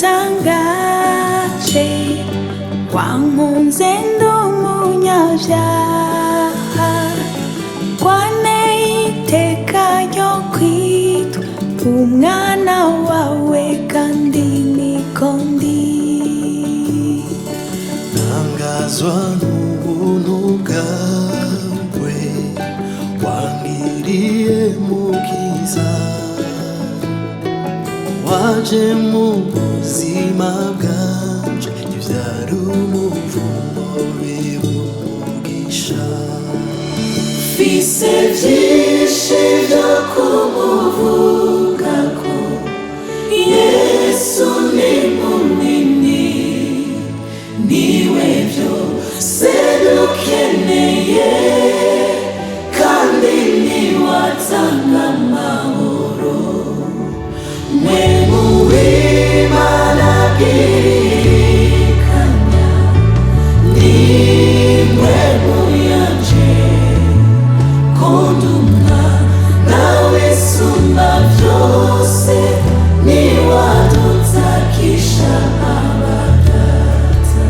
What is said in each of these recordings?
Rutangaje, wankunze ndi umunyabyaha, wanteye iteka ryo kwitwa umwana wawe, kandi niko ndi. Ntangazwa n'ubuntu bwawe wangiriye, mukiza. Waje mu buzima bwanje, ibyari umuvumo biwumugisha. Mfise byinshi byo kumuvugako, Yesu ni munini, niwe byose dukeneye, kandi niwe atanga amahoro. Mwe mu w'Imana bwirikanya, nimwe muyanje kundumwa nawe sumba byose, niwadutakisha abadata.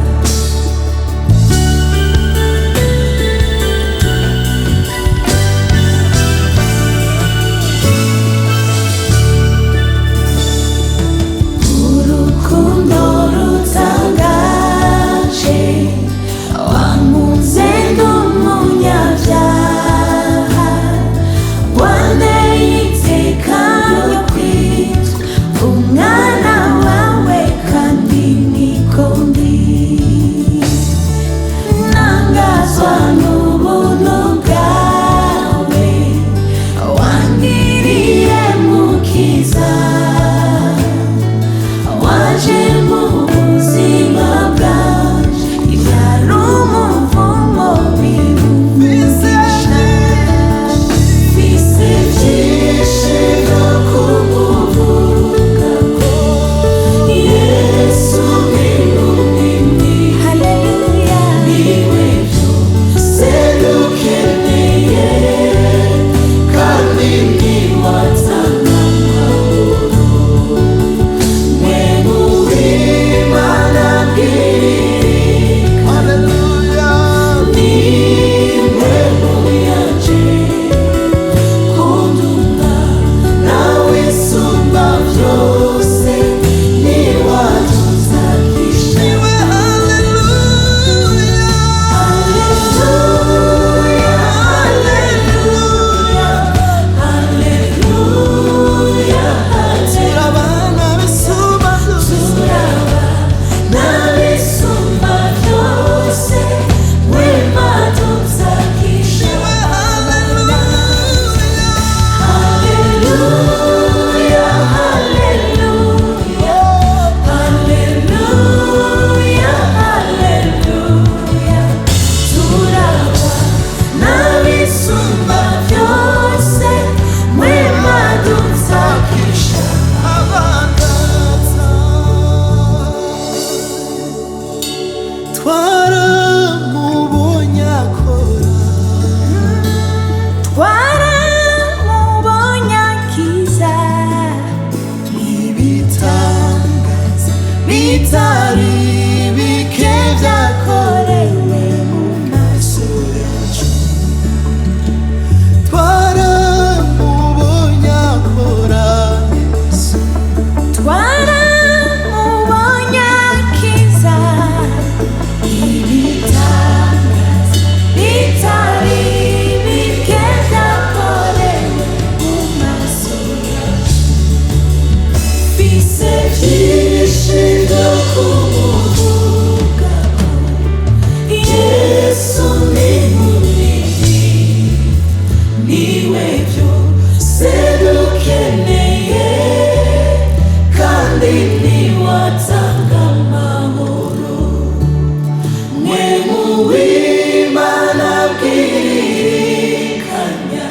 Urukundo rutangaje, wankunze ndi umunyabyaha, wanteye iteka ryo kwitwa umwana wawe, kandi niko ndi. Ntangazwa n'ubuntu bwawe wangiriye, mukiza. Waje mu buzima bwanje, ibyari umuvumo biwumugisha. Mfise byinshi byo kumuvugako, Yesu ni munini. Haleluya, niwe byose dukeneye, kandi niwe atanga amahoro. Mwe mu w'Imana bwirikana, Haleluya. Nimwe muyanje kundumwa nawe sumba byose, niwadutakisha. Niwe haleluya. Haleluya, haleluya, haleluya. Turabana bisumba byose. N'abisumba byose, wemadutakisha. Niwe haleluya. Haleluya, haleluya, haleluya, haleluya. Turaba n'abisumba byose, mwemadutakisha. Abandata twaramubonye akora, Twaramubonye akiza, ibitangaza bitari bike byakorewe mu maso yacu. Twaramubonye akora, Yesu. Twaramubonye akiza, ibitangaza bitari bike byakorewe mu maso yacu. Mfise byinshi byo kumuvugaho, Yesu ni munini, niwe byose dukeneye, kandi niwe atanga amahoro. Mwe mu w'Imana bwirikanya,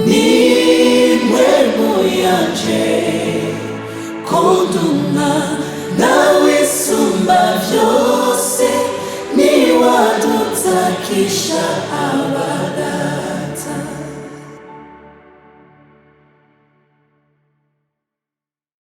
nimwe muyanje kundumwa nawe sumba byose, niwadutakisha.